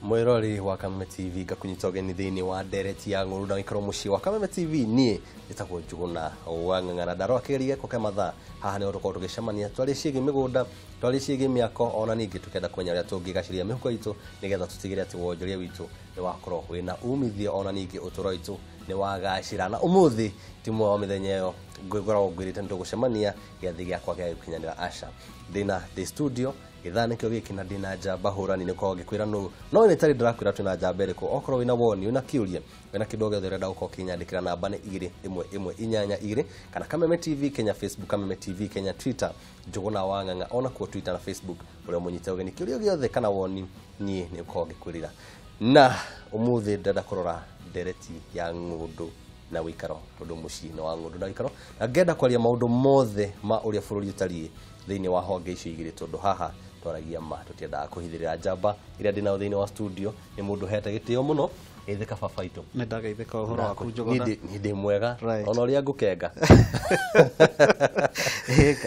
Mwirori wa Kameme TV, ngakunyita ũgeni thĩinĩ wa ndereti ya ng'ũndũ na gĩkorwo mũciĩ wa Kameme TV. Niĩ njĩtagwo Njũgũna wa Ng'ang'ana. Ndarora kĩgeria gĩakwa kĩa mathaa haha nĩho tũkorwo tũgĩcemania, twarie ciĩgiĩ mĩgũnda, twarie ciĩgiĩ mĩako, ona ningĩ tũkenda kũmenya ũrĩa tũngĩgacĩria mĩhuko itũ nĩgetha tũtigĩrĩre atĩ wonjoria witũ nĩ wakorwo wĩna umithio, ona ningĩ ũtũro witũ nĩ wagacĩra. Na ũmũthĩ ti mwe wa mĩthenya ĩyo ngoragwo ngwĩrĩte nĩ tũgũcemania gĩathĩ gĩakwa gĩa gũkinyanĩra. Aca, ndĩna ndĩ studio gĩthaa nĩkĩo gĩkĩ na ndĩna njamba hũrani. Nĩ korwo ngĩkwĩra nũ, no nĩ tarĩ ndĩrakwĩra twĩna njamba ĩrĩkũ. Okorwo wĩna woni, wĩna kĩũria, wĩna kĩndũ o gĩothe ũrenda gũkorwo ũkĩnyandĩkĩra, namba nĩ 21182 kana Kameme TV Kenya Facebook, Kameme TV Kenya Twitter, Njũgũna wa Ng'ang'a ona kuo Twitter na Facebook, ũrĩa mũnyite ũgeni kĩũria gĩothe kana woni, niĩ nĩ ũkorwo ngĩkwĩrĩra. Na ũmũthĩ ndĩrenda kũrora ndereti ya ng'ũndũ na wĩikaro, tondũ mũciĩ nĩ wa ng'ũndũ na wĩikaro, na ngenda kwaria maũndũ mothe ma ũrĩa bũrũri ũtariĩ thĩinĩ wa honge icio igĩrĩ, tondũ haha twaragia ma, tũtiendaga kũhithĩrĩra. Njamba ĩrĩa ndĩ nayo thĩinĩ wa studio nĩ mũndũ hete gĩtĩo mũno. Geithĩka, baba itũ. Nĩ ndageithĩka. Ũhoro waku, Njũgũna? Niĩ ndĩ mwega. Ona ũrĩa ngũkenga.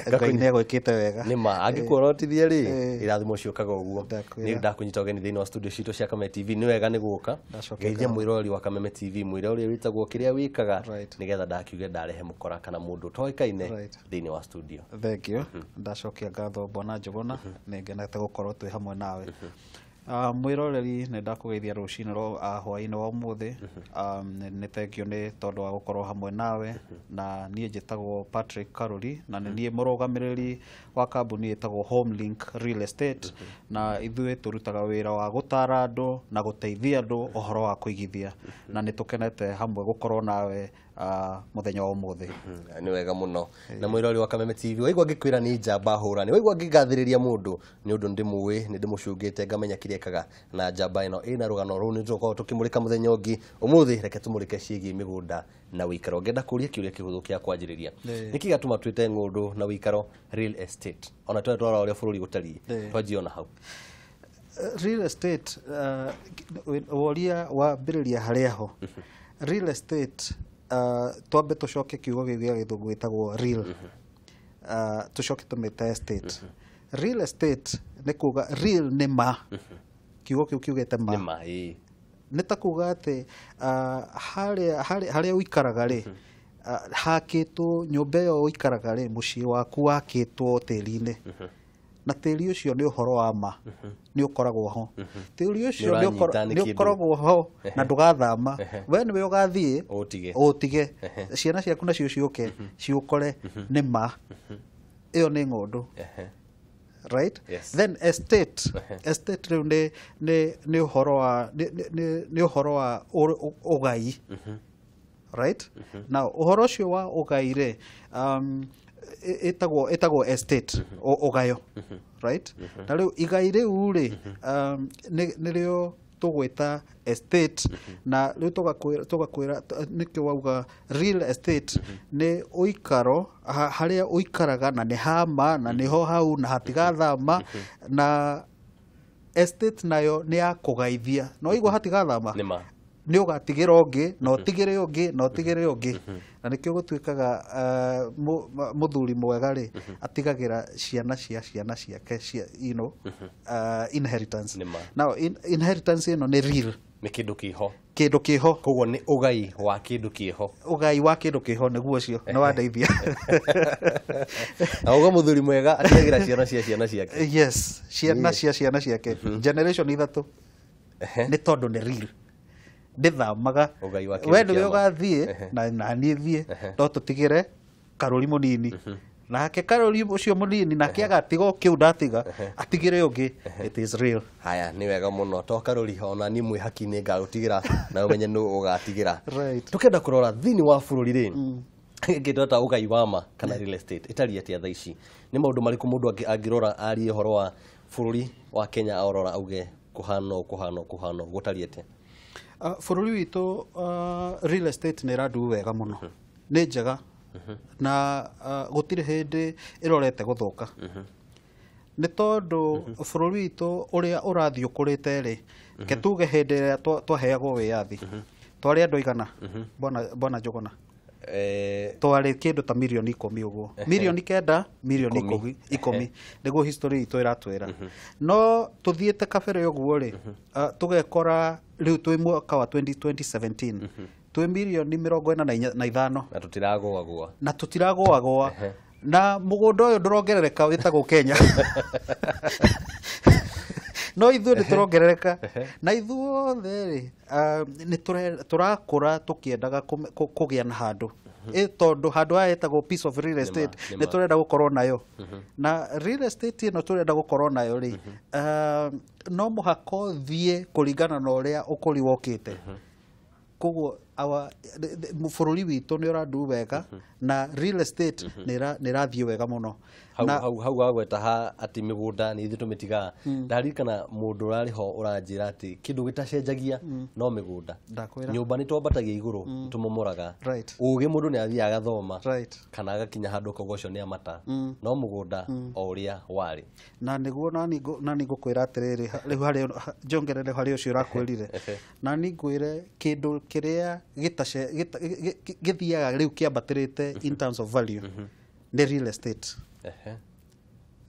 Ngai nĩ agwĩkĩte wega. Nĩ ma angĩkuorotithia rĩ, irathimo ciũkaga ũguo. Ndakwĩra. Nĩ ndakunyita ũgeni thĩinĩ wa studio citũ cia Kameme TV. Nĩ wega nĩ gũka. Ndacokia Geithia ngatho. Mwĩroreri wa Kameme TV, mwĩre ũrĩa wĩtagwo, kĩrĩa wĩkaga, nĩgetha ndakiuge ndarehe mũkora kana mũndũ ũtoĩkaine thĩinĩ wa studio. Thank you. Ndacokia ngatho, bwana Njũgũna. Nĩ ngenete gũkorwo twĩ hamwe nawe. Mwĩroreri, nĩ ndakũgeithia rũcinĩ rwa hwaĩ-inĩ wa ũmũthĩ. Nĩ thank you nĩ tondũ wa gũkorwo hamwe nawe. Na niĩ njĩtagwo Patrick Karuri, na nĩ niĩ mũrũgamĩrĩri wa kambuni ĩtagwo Homelink Real Estate, na ithuĩ tũrutaga wĩra wa gũtara andũ na gũteithia andũ ũhoro wa kũigithia, na nĩ tũkenete hamwe gũkorwo nawe mũthenya wa ũmũthĩ. Nĩ wega mũno. Na mwĩrori wa Kameme TV, waigua ngĩkwĩra nĩ njamba hũrani, waigua ngĩgathĩrĩria mũndũ nĩ ũndũ ndĩmũĩ, nĩ ndĩmũcungĩte ngamenya kĩrĩa ekaga, na njamba ĩno ĩna rũgano rũu nĩ tũgũkorwo tũkĩmũrĩka mũthenya ũngĩ. Ũmũthĩ reke tũmũrĩke ciĩgiĩ mĩgũnda na wĩikaro. Ngenda kũria kĩũria kĩhũthũ kĩa kwanjĩrĩria: nĩkĩ gĩatũma twĩte ng'ũndũ na wĩikaro real estate, ona twere twara ũrĩa bũrũri gũtariĩ? Twanjie ona hau. Real estate, woria wambĩrĩria harĩa ho real estate, twambe tũcoke kiugo gĩu gĩa gĩthũngũ gĩtagwo real, tũcoke tũmĩte estate. Real estate nĩ kuga real nĩ ma, kiugo kĩu kiugĩte ma. Nĩ ma, ĩĩ. Nĩ ta kuga atĩ harĩa ũikaraga rĩ, hakĩtwo nyũmba ĩyo ũikaraga rĩ, mũciĩ waku wakĩtwo tĩri-inĩ, na tĩri ũcio nĩ ũhoro wa ma, nĩ ũkoragwo ho tĩri ũcio, Nĩ ũranyita nĩ nĩ kĩndũ. ũkoragwo ho na ndũgathama. We nĩwe ũgathiĩ ũtige. Ũtige ciana ciaku nacio ciũke ciũkore. Nĩ ma ĩyo nĩ ng'ũndũ. Right? Yes. Then estate, estate rĩu nĩ ũhoro wa nĩ ũhoro wa ũgai. Right now, ũhoro ũcio wa ũgai rĩ, ĩtagwo estate, ũgayo, right? Na rĩu igai rĩu rĩ, nĩrĩo tũgwĩta estate. Na rĩu tũgakwĩra nĩkĩo wauga real estate nĩ ũikaro, harĩa ũikaraga na nĩ hama na nĩho hau na hatigathama. Na estate nayo nĩ ya kũgaithia, no igua hatigathama. Nĩ ma. Nĩ ũgatigĩra ũngĩ na ũtigĩre ũngĩ na ũtigĩre ũngĩ, na nĩkĩo gũtuĩkaga mũthuri mwega rĩ, atigagĩra ciana cia ciana ciake cia inheritance. Nĩ ma. Now inheritance ĩno nĩ real. Nĩ kĩndũ kĩho. Kĩndũ kĩho. Koguo nĩ ũgai wa kĩndũ kĩho. Ũgai wa kĩndũ kĩho, nĩguo ũcio nĩ wandeithia. Na uga mũthuri mwega atigagĩra ciana cia ciana ciake. Yes, ciana cia ciana ciake, generation ithatũ, nĩ tondũ nĩ real, ndĩthamaga. Ũgai wa kĩndũ We nĩwe kĩa ma. ũgathiĩ na niĩ thiĩ, no tũtigĩre karũri mũnini, nake karũri ũcio mũnini nake agatiga o kĩu ndatiga atigĩre ũngĩ. It is real. Haya, nĩ wega mũno. To karũri, ona niĩ mwĩhaki nĩ ngagũtigĩra na ũmenye nũ ũgatigĩra. Tukenda kũrora thĩinĩ wa bũrũri rĩ, kĩndũ ta ũgai wa ma kana real estate ĩtariĩ atĩa thaa ici? Nĩ maũndũ marĩkũ mũndũ angĩrora arie ũhoro wa bũrũri wa Kenya, aorora auge kũhana ũũ, kũhana ũũ, kũhana ũũ, gũtariĩ atĩa? Bũrũri witũ, real estate nĩ ĩrandu wega mũno, nĩ njega, na gũtirĩ hĩndĩ ĩrorete gũthũka, nĩ tondũ bũrũri witũ ũrĩa ũrathiĩ ũkũrĩte rĩ, ke tuge hĩndĩ ĩrĩa twaheagwo wĩyathi twarĩ andũ aigana, bwana Njũgũna? Twarĩ kĩndũ ta mirioni 10 ũguo, mirioni 9, mirioni 10 nĩguo history itũ ĩratwĩra. No tũthiĩte kabere ũguo rĩ, tũgekora rĩu twĩ mwaka wa 2017 twĩ mirioni 45. Na tũtiragũagũa. Na tũtiragũagũa, na mũgũnda ũyũ ndũrongerereka wĩtagwo Kenya, no ithuĩ nĩ tũrongerereka. Na ithuothe rĩ, nĩ tũrakũra tũkĩendaga kũgĩa na handũ, tondũ handũ haya hetagwo piece of real estate, nĩ tũrenda gũkorwo nayo. Na real estate ĩno tũrenda gũkorwo nayo rĩ, no mũhaka ũthiĩ kũringana na ũrĩa ũkũri wokĩte. Koguo bũrũri witũ nĩ ũrandu wega na real estate nĩ ĩrathiĩ wega mũno. Hau hau wagweta ha atĩ mĩgũnda nĩ ithuĩ tũmĩtigaga, ndaririkana mũndũ ũrarĩ ho ũranjĩra atĩ kĩndũ gĩtacenjagia no mĩgũnda. Ndakwĩra. Nyũmba nĩ twambatagia igũrũ, tũmomoraga. Ũgĩ mũndũ nĩ athiaga agathoma kana agakinya handũ akauga ũcio nĩ amata, no mũgũnda o ũrĩa warĩ. Na nĩguo nani ngũkwĩra atĩrĩrĩ, rĩu harĩ njongerere harĩ ũcio ũrakwĩrire, na ni ngwĩre kĩndũ kĩrĩa gĩthiaga rĩu kĩambatĩrĩte in terms of value nĩ real estate.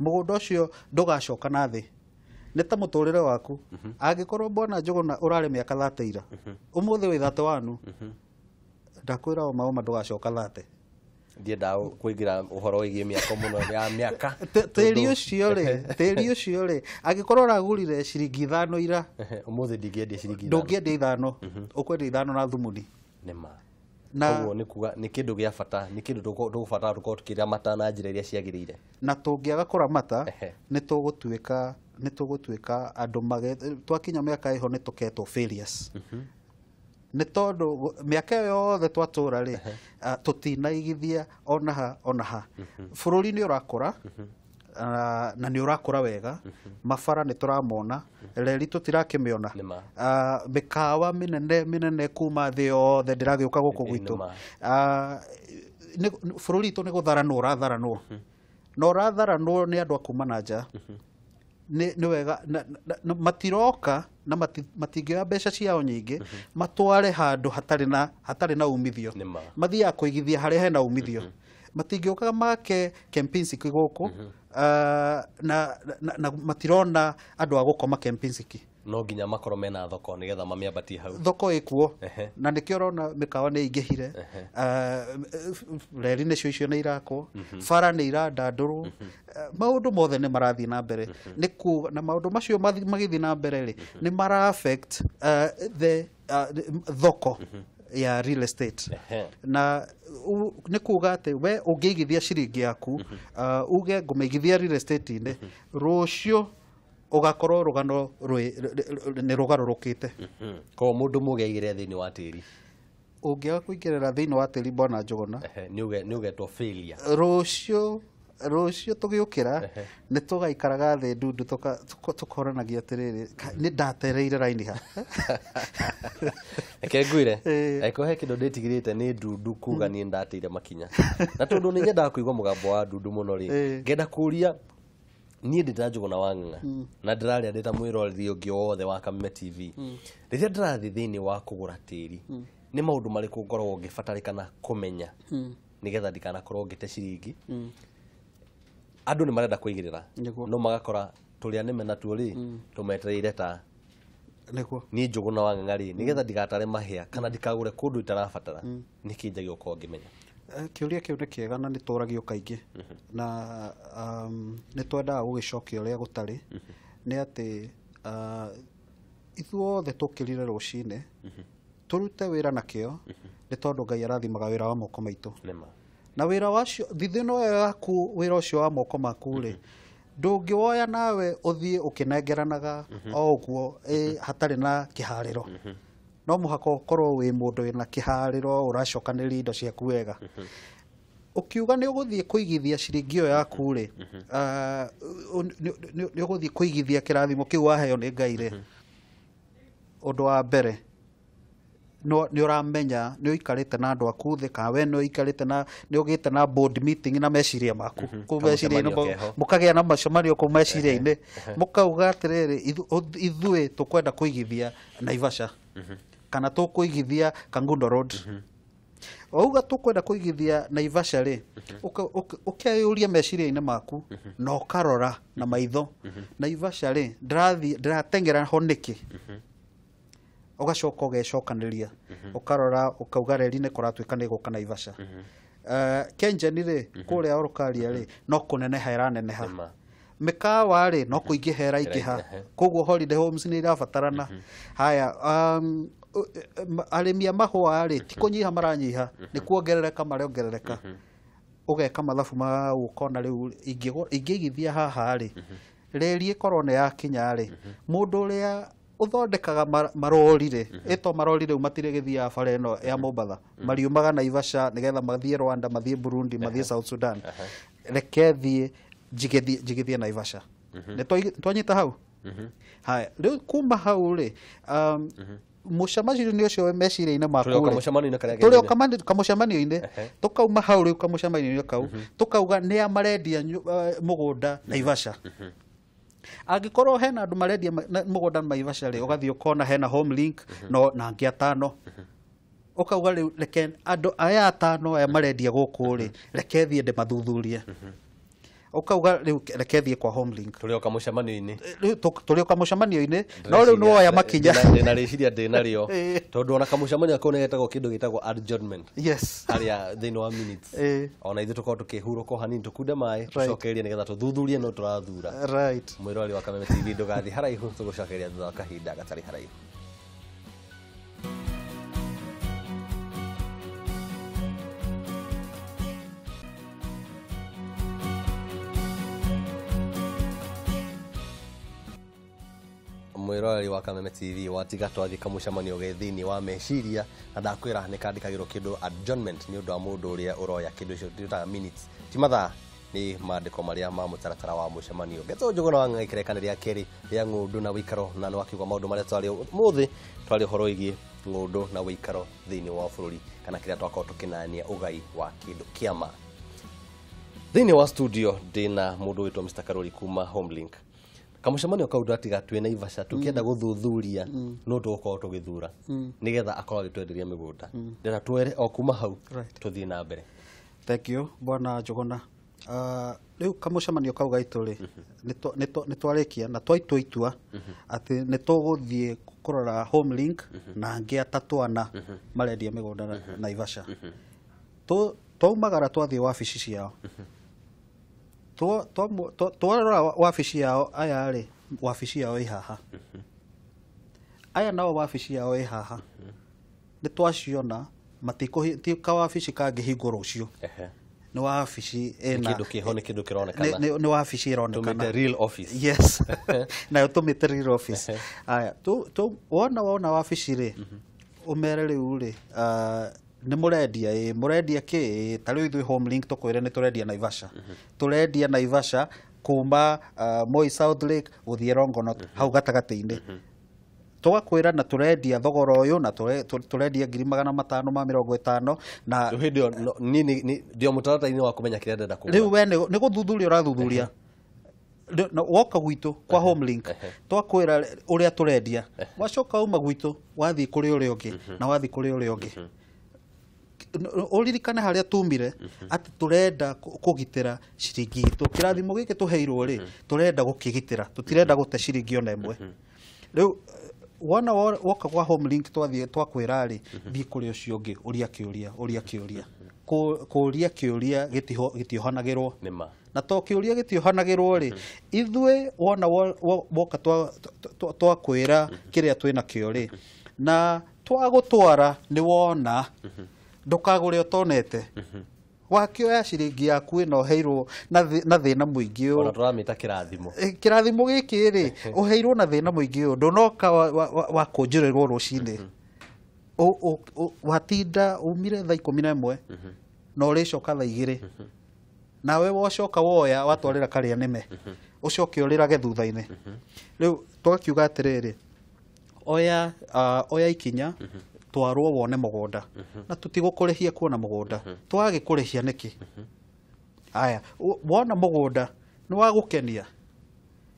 Mũgũnda ũcio ndũgacoka na thĩ, nĩ ta mũtũrĩre waku. Angĩkorwo Bwana Njũgũna ũrarĩ mĩaka 30 ira, ũmũthĩ wĩ 31, ndakwĩra o maũma ndũgacoka 30. Ndiendaga kũingĩra ũhoro wĩgiĩ mĩako mũno ya mĩaka. Tĩri ũcio rĩ, tĩri ũcio rĩ, angĩkorwo ũragũrire ciringi 5 ira, ũmũthĩ ndingĩendia ciringi 5. Ndũngĩendia 5, ũkwendia 5 na thumuni. Nĩ ma. Na koguo nĩ kuga nĩ kĩndũ gĩa bata, nĩ kĩndũ tũgũbatara tũkorwo tũkĩramata na njĩra iria ciagĩrĩire. Na tũngĩaga kũramata, nĩ tũgũtuĩka andũ mage twakinya mĩaka ĩho nĩ tũketwo failures. Nĩ tondũ mĩaka ĩyo yothe twatũra rĩ, tũtinaigithia ona ha ona ha. Bũrũri nĩ ũrakũra, na nĩ ũrakũra wega, mabara nĩ tũramona, reri tũtirakĩmĩona, mĩkawa mĩnene mĩnene kuma thĩ yothe ndĩragĩũka gũkũ gwitũ. Bũrũri witũ nĩ gũtharanwo ũratharanwo, na ũratharanwo nĩ andũ a kuma na nja. Nĩ wega matiroka na matingĩoya mbeca ciao nyingĩ matware handũ hatarĩ na umithio, mathiaga kũigithia harĩa hena umithio. Matingĩũka make Kempinski gũkũ, na matirona andũ a gũkoma Kempinski. No nginya makorwo mena thoko nĩgetha mamĩambatie hau. Thoko ĩkuo, na nĩkĩo ũrona mĩkawa nĩ ĩingĩhire, reri nĩcio icio nĩ irakwo, bara nĩ irandandũrwo, maũndũ mothe nĩ marathiĩ na mbere. Nĩ kuga na maũndũ macio magĩthiĩ na mbere rĩ, nĩ mara affect the thoko ya real estate. Na nĩ kuga atĩ we ũngĩigithia ciringi yaku, uge ngũmĩigithia real estate-inĩ, rũciũ ũgakorwo rũgano nĩ rũgarũrũkĩte. Koguo mũndũ mũgĩ aigĩre thĩinĩ wa tĩri. Ũngĩaga kũingĩrĩra thĩinĩ wa tĩri, Bwana Njũgũna, nĩ ũgetwo failure. Rũciũ tũgĩũkĩra nĩ tũgaikaraga thĩ ndundu tũkoranagia atĩrĩrĩ, nĩ ndatereire raini ha. Reke ngwĩre, angĩkorwo he kĩndũ ndĩtigĩrĩte nĩ ndundu kuga niĩ ndateire makinya. Na tondũ nĩ nyendaga kũigua mũgambo wa ndundu mũno rĩ, ngenda kũria niĩ ndĩ ta Njũgũna wa Ng'ang'a na ndĩraria ndĩ ta mwĩroreri ũngĩ wothe wa Kameme TV. Rĩrĩa ndĩrathiĩ thĩinĩ wa kũgũra tĩri, nĩ maũndũ marĩkũ ngoragwo ngĩbatarĩkana kũmenya nĩgetha ndikanakorwo ngĩte ciringi? Andũ nĩ marenda kũigĩrĩra, no magakora tũrĩa nĩme natuo rĩ, tũmetereire ta niĩ Njũgũna wa Ng'ang'a rĩ, nĩgetha ndigatare mahĩa kana ndikagũre kũndũ itarabatara, nĩkĩ njagĩrĩirwo gũkorwo ngĩmenya? Kĩũria kĩu nĩ kĩega na nĩ tũragio kaingĩ, na nĩ twendaga gũgĩcokia ũrĩa gũtarĩ. Nĩ atĩ ithuothe tũkĩrire rũcinĩ tũrute wĩra na kĩo, nĩ tondũ Ngai arathimaga wĩra wa moko maitũ. Na wĩra wacio thithino ĩyo yaku, wĩra ũcio wa moko maku rĩ, ndũngĩwoya nawe ũthiĩ ũkĩnengeranaga o ũguo, hatarĩ na kĩharĩro. No mũhaka ũkorwo wĩ mũndũ wĩna kĩharĩro, ũracokanĩrĩria indo ciaku wega. Ũkiuga nĩ ũgũthiĩ kũigithia ciringi ĩyo yaku rĩ, nĩ ũgũthiĩ kũigithia kĩrathimo kĩu waheo nĩ Ngai rĩ, ũndũ wa mbere nĩ ũramenya nĩ ũikarĩte na andũ aku thĩ, kana we nĩ ũikarĩte na nĩ ũgĩte na board meeting na meciria maku kũu meciria-inĩ, mũkagĩa na macemanio kũu meciria-inĩ, mũkauga atĩrĩrĩ, ithuĩ tũkwenda kũigithia Naivasha kana tũkũigithia Kangundo Road. Wauga tũkwenda kũigithia Naivasha rĩ, ũkeyũria meciria-inĩ maku na ũkarora na maitho, Naivasha rĩ, ndĩrathiĩ ndĩrateng'era ho nĩkĩ? Ũgacoka ũgecokanĩria, ũkarora ũkauga reri nĩ kũratuĩka nĩ ĩgũka Naivasha. Kengen rĩ, kũrĩa Olkaria rĩ, no kũneneha ĩraneneha. Mĩkawa rĩ, no kũingĩha ĩraingĩha, koguo holiday homes nĩ irabatarana. Haya, arĩmi a mahũa rĩ, ti kũnyiha maranyiha, nĩ kuongerereka marongerereka. Ũgeka mathabu ma ũkona rĩu ingĩigithia haha rĩ, reri ĩkorwo nĩ yakinya rĩ, mũndũ ũrĩa ũthondekaga marori rĩ, ĩto marori rĩu matirĩ gĩthiaga bara ĩno ya Mombatha, mariumaga Naivasha nĩgetha mathiĩ Rwanda, mathiĩ Burundi, mathiĩ South Sudan. Reke thiĩ njigithie Naivasha. Nĩ twanyita hau? Haya, rĩu kuma hau rĩ, mũcemanio ũcio meciria-inĩ maku Tũrĩ o rĩ, kamũcemanio-inĩ karĩa tũrĩ o ke kamũcemanio-inĩ, tũkauma hau rĩu kamũcemanio-inĩ kau, tũkauga nĩa marendia mũgũnda Naivasha. Angĩkorwo hena andũ marendia mũgũnda Naivasha rĩ, ũgathiĩ ũkona hena Home Link no na angĩ atano. Ũkauga rĩu reke andũ aya atano aya marendia gũkũ rĩ, reke thiĩ ndĩmathuthurie. Ũkauga rĩu reke thiĩ kwa Home Link. Tũrĩ o kamũcemanio-inĩ. Rĩu tũrĩ o kamũcemanio-inĩ, no rĩu nĩwoya makinya. Ndĩna rĩciria ndĩnarĩo, tondũ ona kamũcemanio kau nĩgetagwo kĩndũ gĩtagwo adjournment harĩa thĩinĩ wa minutes. Ona ithuĩ tũkorwo tũkĩhurũka o hanini, tũkunde maĩ, tũcokererie nĩgetha tũthuthurie no tũrathura. Mwĩroreri wa Kameme TV, ndũgathiĩ haraihu, tũgũcokereria thutha wa kahinda gatarĩ haraihu. Mwĩroreri wa Kameme TV, watiga twathiĩ kamũcemanio ge thĩinĩ wa meciria, na ndakwĩra nĩ kandĩkagĩrwo kĩndũ adjournment nĩ ũndũ wa mũndũ ũrĩa ũroya kĩndũ icio twĩtaga minutes, ti mathaa, nĩ mandĩko marĩa ma mũtaratara wa mũcemanio. Ngetwo Njũgũna wa Ng'ang'a, kĩrekane rĩa kerĩ rĩa ng'ũndũ na wĩikaro, na nĩ wakiuga maũndũ marĩa twarĩ ũmũthĩ, twarĩ ũhoro wĩgiĩ ng'ũndũ na wĩikaro thĩinĩ wa bũrũri, kana kĩrĩa twakorwo tũkĩnania ũgai wa kĩndũ kĩa ma. Thĩinĩ wa studio ndĩna mũndũ wĩtwo Mr. Karori kuma Homelink. Kamũcemanio kau ndatiga twĩ Naivasha tũkĩenda gũthuthuria no tũgũkorwo tũgĩthura nĩgetha akorwo agĩtwenderia mĩgũnda. Ndĩrenda twere o kuma hau tũthiĩ na mbere. Thank you bwana Njũgũna. Rĩu kamũcemanio kau gaitũ rĩ, nĩ twarĩkia na twaitua itua atĩ nĩ tũgũthiĩ kũrora Home Link na angĩ atatũ ana marendia mĩgũnda Naivasha. Twaumagara twathiĩ wabici ciao. Twarora wabici yao aya rĩ, wabici yao ĩ haha. Aya nao wabici yao ĩ haha. Nĩ twaciona ti kawabici kangĩhingwo rũciũ. Nĩ wabici ĩna kĩndũ kĩho, nĩ kĩndũ kĩronekana. Nĩ wabici ĩronekana. Tũmĩte real office. Yes. Nayo tũmĩte real office. Aya, wona wabici rĩ, ũmere rĩu rĩ, nĩ mũrendia ĩ, mũrendia kĩ? Ta rĩu ithuĩ Home Link tũkwĩre nĩ tũrendia Naivasha. Tũrendia Naivasha kuma Moi South Lake gũthiĩ Longonot hau gatagatĩ-inĩ. Tũgakwĩra na tũrendia thogora ũyũ na tũrendia 550,000 na rĩu hĩndĩ ĩyo niĩ ndĩ o mũtaratara-inĩ wa kũmenya kĩrĩa ndĩrenda kũgũra. Rĩu we nĩ gũthuthuria ũrathuthuria. Woka gwitũ kwa Home Link twakwĩra ũrĩa tũrendia, wacoka uma gwitũ wathiĩ kũrĩ ũrĩa ũngĩ na wathiĩ kũrĩ ũrĩa ũngĩ. Ũririkane harĩa tumire atĩ tũrenda kũgitĩra ciringi itũ. Kĩrathimo gĩkĩ tũheirwo rĩ, tũrenda gũkĩgitĩra, tũtirenda gũte ciringi ona ĩmwe. Rĩu wona woka kwa Home Link twathiĩ twakwĩra rĩ, thiĩ kũrĩ ũcio ũngĩ, ũria kĩũria, ũria kĩũria. Kũria kĩũria gĩtiohanagĩrwo. Nĩma. Na to kĩũria gĩtiohanagĩrwo rĩ, ithuĩ wona woka twakwĩra kĩrĩa twĩnakĩo rĩ, na twagũtwara nĩ wona, ndũkagũre ũtonete. Wakĩoya ciringi yaku ĩno ũheirwo na thĩna mũingĩ ũyũ. Ona tũramĩta kĩrathimo. Kĩrathimo gĩkĩ rĩ, ũheirwo na thĩna mũingĩ ũyũ, ndũnoka wakũnjĩrĩrwo rũcinĩ. Watinda umire thaa 11 na ũrĩcoka thaa 2. Nawe wacoka woya watwarĩra karĩa nĩme, ũcoke ũrĩrage thutha-inĩ. Rĩu tũgakiuga atĩrĩrĩ, oya ikinya, twarwo wone mũgũnda. Na tũtigũkũrĩhia kuona mũgũnda. Twagĩkũrĩhia nĩkĩ? Aya, wona mũgũnda nĩ wagũkenia?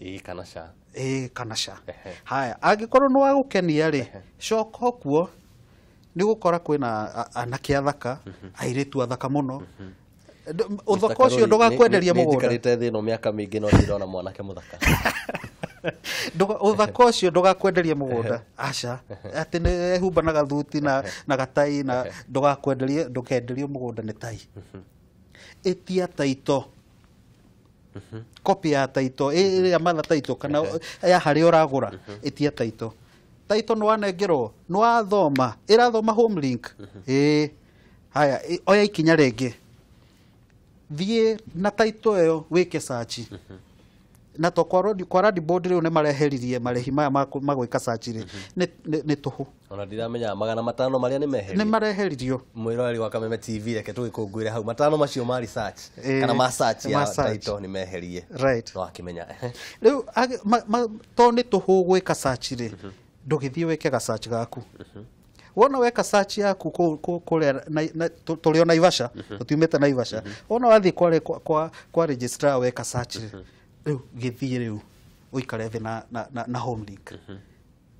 Ĩĩ kana ca. Ĩĩ kana ca. Haya, angĩkorwo nĩ wagũkenia rĩ, coka kuo Nĩ ũgũkora kwĩna anake athaka, airĩtu athaka mũno. Ũthaka ũcio ndũgakwenderia mũgũnda. Nĩ njikarĩte thĩ ĩno mĩaka mĩingĩ no ndirona mwanake mũthaka. Ũthaka ũcio ndũgakwenderia mũgũnda, aca. Atĩ nĩ ehumba na gathuti na gatai, na ndũgakwenderie, ndũkenderio mũgũnda nĩ tai. Ĩtia taito, copy ya taito ĩrĩa matha taito kana ya harĩa ũragũra, ĩtia taito. Taito nĩ wanengerwo, nĩ wathoma, ĩrathoma home link. Ĩĩ, haya, oya ikinya rĩngĩ, thiĩ na taito ĩyo wĩke search. Na to kwa Land Board rĩu nĩ mareheririe marĩhi maya ma gwĩka search rĩ, nĩ tũhũ. Ona ndiramenya 500 marĩa nĩ meherie. Nĩ mareheririo. Mwĩroreri wa Kameme TV, reke tũgĩkũngũĩre hau 500 macio ma research kana ma search ya title nĩ meherie. Right. No akĩmenya. Rĩu to nĩ tũhũ gwĩka search rĩ, ndũgĩthiĩ wĩke ga search gaku. Wona weka search yaku kũrĩa tũrĩ o Naivasha, tũtiumĩte Naivasha. Wona wathiĩ kwa registrar weka search rĩ, rĩu gĩthiĩ rĩu ũikare thĩ na home link.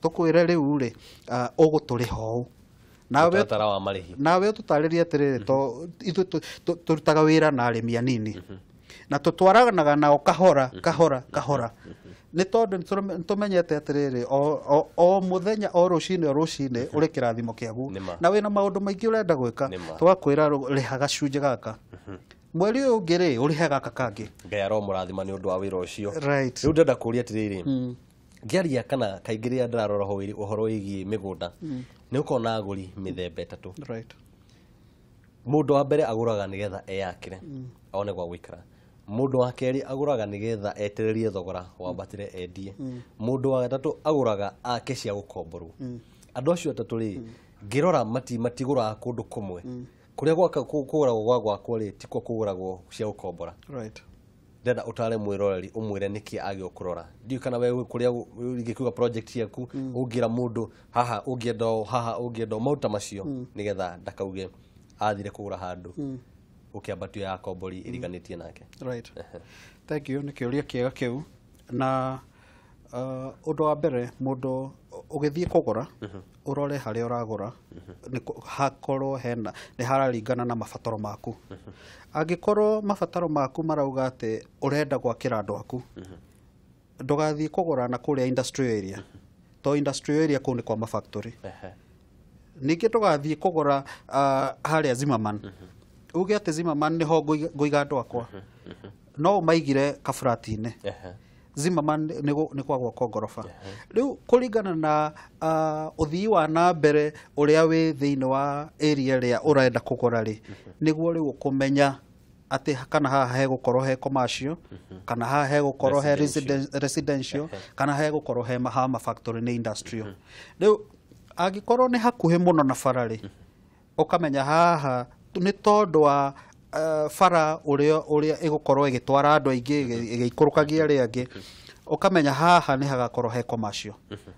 Tũkwĩre rĩu rĩ, ũgũtũrĩha ũũ. Mũtaratara wa marĩhi. Nawe ũtũtarĩrie atĩrĩrĩ, to ithuĩ tũrutaga wĩra na arĩmi anini. Na tũtwaranaga nao kahora, kahora, kahora. Nĩ tondũ nĩ tũmenyete atĩrĩrĩ, o mũthenya, o rũcinĩ, o rũcinĩ, ũrĩ kĩrathimo kĩaku. Na wĩna maũndũ maingĩ ũrenda gwĩka. Tũgakwĩra rĩha gacunjĩ gaka. Mweri ũyũ ũngĩ rĩ, ũrĩhe gaka kangĩ. Ngai aromũrathima nĩ ũndũ wa wĩra ũcio. Right. Rĩu ndĩrenda kũũria atĩrĩrĩ, ngĩaria kana kaingĩ rĩrĩa ndĩrarora ũhoro wĩgiĩ mĩgũnda, nĩ ũkoragwo na agũri mĩthemba ĩtatũ. Right. Mũndũ wa mbere agũraga nĩgetha eyakĩre, one gwa gũikara. Mũndũ wa kerĩ agũraga nĩgetha etererie thogora wambatĩre endie. Mũndũ wa gatatũ agũraga ake cia gũkomborwo. Andũ acio atatũ rĩ, ngĩrora matigũraga kũndũ kũmwe. Kũrĩa kũgũragwo gwa gwakwo rĩ, tikuo kũgũragwo cia gũkombora. Right. Ndĩrenda ũtare mwĩroreri ũmwĩre nĩkĩ agĩrĩirwo kũrora. Ndiũĩ kana we kũrĩa ingĩkiuga project ciaku, ũngĩra mũndũ haha ũngĩenda ũũ, haha ũngĩenda ũũ, maũndũ ta macio, nĩgetha ndakauge athire kũgũra handũ ũkĩambatio ya kombori ĩriganĩtie nake. Right. Thank you, nĩ kĩũria kĩega kĩu. Na ũndũ wa mbere, mũndũ ũgĩthiĩ kũgũra, ũrore harĩa ũragũra, hakorwo hena, nĩ hararingana na mabataro maku. Angĩkorwo mabataro maku marauga atĩ ũrenda gwakĩra andũ aku, ndũgathiĩ kũgũra na kũrĩa industrial area. To industrial area kũu nĩ kwa mafactory. Ningĩ ndũgathiĩ kũgũra harĩa Zimmerman. Uge atĩ Zimmerman nĩho ngũiga andũ akwa. No ũmaigire kaburati-inĩ. Zimmerman nĩ kwa gwakwo ngoroba. Rĩu kũringana na ũthii wa na mbere ũrĩa wĩ thĩinĩ wa area ĩrĩa ũrenda kũgũra rĩ, nĩguo rĩu ũkũmenya atĩ kana haha hegũkorwo he commercial, kana haha hegũkorwo he residential, kana hegũkorwo he ha ma factory nĩ industrial. Rĩu angĩkorwo nĩ hakuhĩ mũno na bara rĩ, ũkamenya haha nĩ tondũ wa bara ũrĩa ĩgũkorwo ĩgĩtwara andũ aingĩ, ĩgĩikũrũkagia arĩa angĩ, ũkamenya haha nĩ hagakorwo he commercial.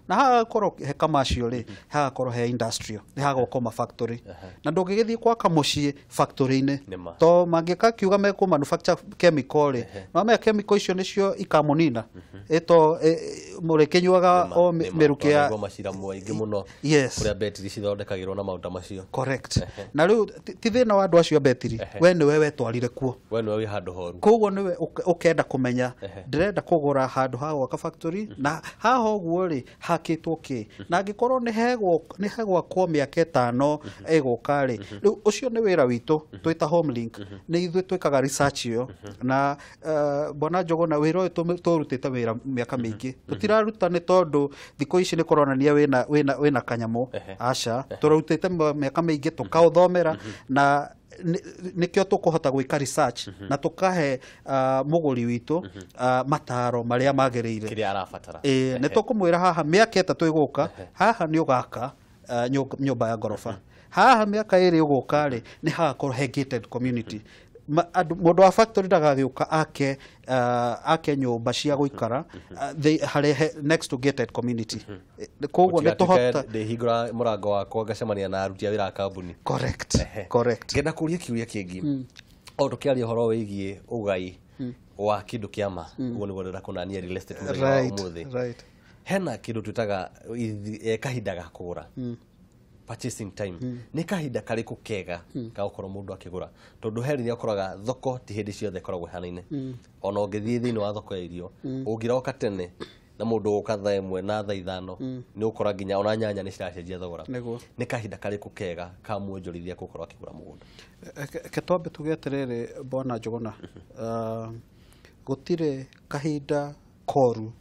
Na haha hagakorwo he commercial rĩ, hagakorwo he industrial, nĩ hagũkorwo ma factory. Na ndũngĩgĩthiĩ gwaka mũciĩ factory-inĩ. To mangĩkakiuga mekũ manufacture chemical rĩ, no menya chemical icio nĩcio ikamũnina. Ĩto mũrĩkĩnyuaga o mĩrukĩ ya Nĩguo macira maingĩ mũno. Yes. Kũrĩa betiri cithondekagĩrwo na maũndũ macio. Correct. Na rĩu ti thĩna wa andũ acio a betiri, we nĩwe wetwarire kuo. We nĩwe wĩ handũ horu. Koguo nĩwe ũkenda kũmenya, ndĩrenda kũgũra handũ ha gwaka factory, na haha ũguo rĩ, hakĩtwo kĩ? Na angĩkorwo nĩ hegwakwo mĩaka 5 ĩgũka rĩ, rĩu ũcio nĩ wĩra witũ twĩta Home Link. Nĩ ithuĩ twĩkaga research ĩyo. Na Bwana Njuguna, wĩra ũyũ tũrutĩte wĩra mĩaka mĩingĩ. Tũtiraruta nĩ tondũ thikũ ici nĩ kũronania wĩna kanyamũ. Aca, tũrutĩte mĩaka mĩingĩ tũkaũthomera, na nĩkĩo tũkũhota gwĩka research na tũkahe mũgũri witũ mataro marĩa magĩrĩire. Kĩrĩa arabatara. Nĩ tũkũmwĩra haha mĩaka 3 ĩgũka, haha nĩ ũgaka nyũmba ya ngoroba. Haha mĩaka 2 ĩgũka rĩ, nĩ hagakorwo he gated community. Mũndũ wa factory ndagagĩũka ake nyũmba cia gũikara, harĩa he next to gated community. Koguo nĩ tũhota ndĩhingũra mũrango wakwa ngacemania na aruti a wĩra a kambuni. Correct. Correct. Ngenda kũria kĩũria kĩngĩ. O tũkĩaria ũhoro wĩgiĩ ũgai wa kĩndũ kĩa ma, ũguo nĩguo ndĩrenda kũnania real estate mũthenya wa Right, ũmũthĩ. right. Hena kĩndũ twĩtaga kahinda ga kũgũra. Purchasing time nĩ kahinda karĩkũ kega ga gũkorwo mũndũ akĩgũra, tondũ he rĩrĩa ũkoraga thoko ti hĩndĩ ciothe ĩkoragwo ĩhanaine. Ona ũngĩthiĩ thĩinĩ wa thoko ya irio, ũngĩroka tene na mũndũ ũgũka thaa 1 na thaa 5, nĩ ũkora nginya ona nyanya nĩ ciracenjia thogora. Nĩguo. Nĩ kahinda karĩkũ kega ka mwonjorithia gũkorwo akĩgũra mũgũnda? Reke twambe tuge atĩrĩrĩ, bwana Njũgũna, gũtirĩ kahinda koru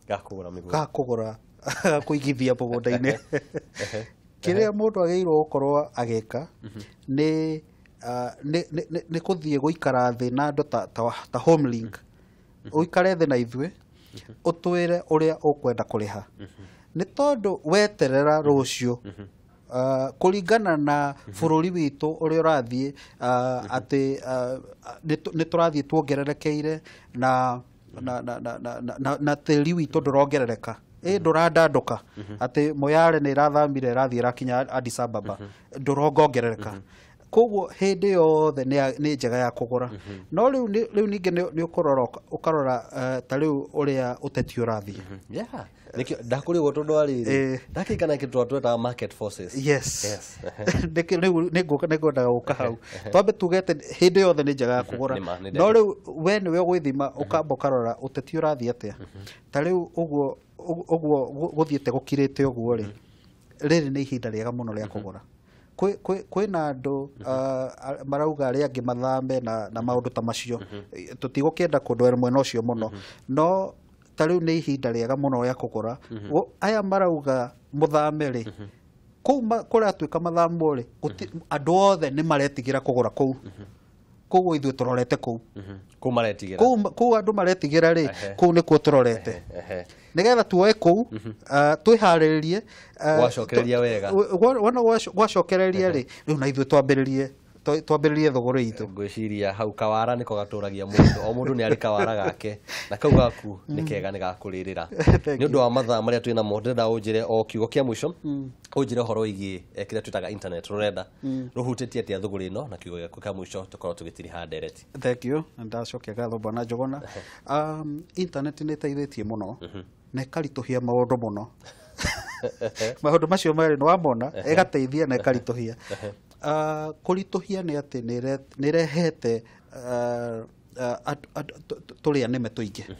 ga kũgũra mĩgũnda, ga kũgũra, kũigithia mũgũnda-inĩ. Kĩrĩa mũndũ agĩrĩirwo gũkorwo agĩka nĩ nĩ kũthiĩ gũikara thĩ na andũ ta Homelink, ũikare thĩ na ithuĩ, ũtwĩre ũrĩa ũkwenda kũrĩha, nĩ tondũ weterera rũciũ, kũringana na bũrũri witũ ũrĩa ũrathiĩ, atĩ nĩ tũrathiĩ tuongererekeire na tĩri witũ ndũrongerereka, ĩ ndũrandandũka, atĩ Moyale nĩ ĩrathamire ĩrathiĩ ĩrakinya Addis Ababa, ndũrongongerereka. Koguo hĩndĩ yothe nĩ njega ya kũgũra. No rĩu rĩu ningĩ nĩ ũkũrora, ũkarora ta rĩu ũrĩa ũteti ũrathiĩ. Yeah, nĩkĩo ndakũrĩ ũguo, tondũ wa rĩrĩ ndakĩrikana kĩndũ twetaga market forces. Yes. Yes. Rĩu nĩngwendaga gũka hau. Twambe tuge atĩ hĩndĩ yothe nĩ njega ya kũgũra. Nĩma, nĩ No rĩu we nĩwe ũgwĩthima, ũkamba ũkarora ũteti ũrathiĩ atĩa. Ta rĩu ũguo gũthiĩte gũkirĩte ũguo rĩ, rĩrĩ nĩ ihinda rĩega mũno rĩa kũgũra. Kwĩna andũ marauga arĩa angĩ mathame na maũndũ ta macio, tũtigũkĩenda kũndwara mwena ũcio mũno, no ta rĩu nĩ ihinda rĩega mũno rĩa kũgũra. Aya marauga mũthame rĩ, kũu kũratuĩka mathamwo rĩ, andũ othe nĩ maretigĩra kũgũra kũu. Koguo ithuĩ tũrorete kũu. Kũu maretigĩra. Kũu andũ maretigĩra rĩ, kũu nĩkuo tũrorete, nĩgetha tuoe kũu, twĩharĩrĩrie. Gwacokereria wega. Wona gwacokereria rĩ, rĩu na ithuĩ twambĩrĩrie thogora itũ. Ngwĩciria hau kawara nĩko gatũragia mũndũ, o mũndũ nĩ arĩ kawara gake, na kau gaku nĩ kega, nĩ gakũrĩrĩra. Thank Nĩ ũndũ wa mathaa marĩa twĩ namo, ndĩrenda ũnjĩre o kiugo kĩa mũico, ũnjĩre ũhoro wĩgiĩ kĩrĩa twĩtaga internet, rũrenda rũhutĩtie atĩa thũgũrĩ ĩno, na kiugo gĩaku kĩa mũico tũkorwo tũgĩtiriha ndereti. Thank you. Ndacokia ngatho, bwana Njũgũna. Internet nĩ ĩteithĩtie mũno na ĩkaritũhia maũndũ mũno. Maũndũ macio merĩ nĩ wamona, ĩgateithia na ĩkaritũhia. Kũritũhia nĩ atĩ nĩ ĩrehete tũrĩa nĩme tũingĩ,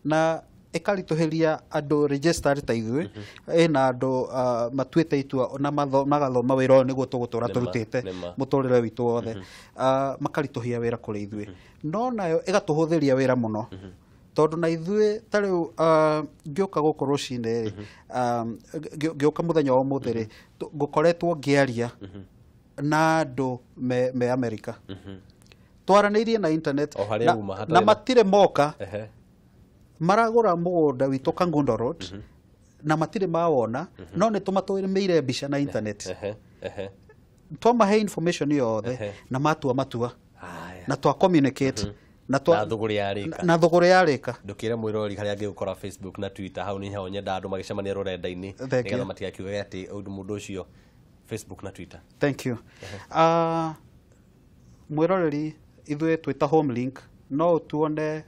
na ĩkaritũhĩria andũ registered ta ithuĩ, ĩna andũ matuĩte itua na magathoma wĩra ũyũ nĩguo tũgũtũra tũrutĩte mũtũrĩre witũ wothe, makaritũhia wĩra kũrĩ ithuĩ. No nayo ĩgatũhũthĩria wĩra mũno, tondũ na ithuĩ ta rĩu ngĩũka gũkũ rũcinĩ rĩ, ngĩũka mũthenya wa ũmũthĩ rĩ, ngũkoretwo ngĩaria na andũ me Amerika, twaranĩirie na internet. O harĩa na, uma, hatarĩ na matirĩ moka, maragũra mũgũnda witũ Kangundo Road na matirĩ mawona, no nĩ tũmatũmĩire mbica na internet. Ehe, ehe. Twamahe information yothe na matua matua Haya. na twa communicate na twa Na thũgũrĩ yarĩka. Na thũgũrĩ yarĩka. Ndũkĩre mwĩrori harĩa angĩgũkora Facebook na Twitter, hau nĩ hao nyenda andũ magĩcemania rũrenda-inĩ, Thank you. nĩgetha matigakiuge atĩ ũndũ mũndũ ũcio, Facebook na Twitter. Thank you. Mwĩroreri, ithuĩ twĩta Homelink, no tuone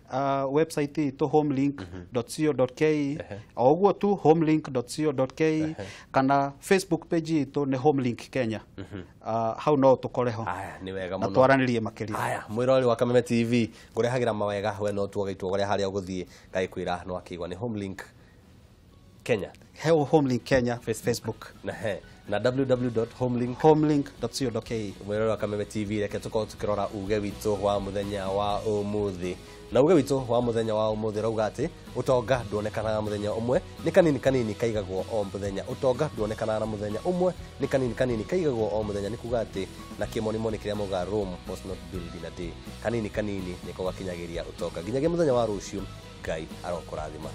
website itũ homelink.co.ke, o ũguo tu homelink.co.ke, kana Facebook page itũ nĩ Homelink Kenya. Hau no tũkore ho Aya, nĩ wega na mũno. twaranĩrie makĩria. Aya, mwĩrori wa Kameme TV, ngũrehagĩra mawega, we no tuoge itua ũrĩa harĩa ũgũthiĩ, ngagĩkwĩra no akĩigua nĩ Homelink Kenya. He Homelink Kenya Facebook. Na he na www.homelink homelink.co.ke. Mwĩrori wa Kameme TV, reke tũkorwo tũkĩrora uge witũ wa mũthenya wa ũmũthĩ, na uge witũ wa mũthenya wa ũmũthĩ rauga atĩ ũtonga nduonekanaga mũthenya ũmwe, nĩ kanini kanini kaigagwo o mũthenya. Ũtonga nduonekanaga na mũthenya ũmwe, nĩ kanini kanini kaigagwo o mũthenya. Nĩ kuga atĩ na kĩmonimoni kĩrĩa mauga, "Rome was not built in a day." Kanini kanini nĩko gakinyagĩria ũtonga. Nginyagia mũthenya wa rũciũ, Ngai arokũrathima.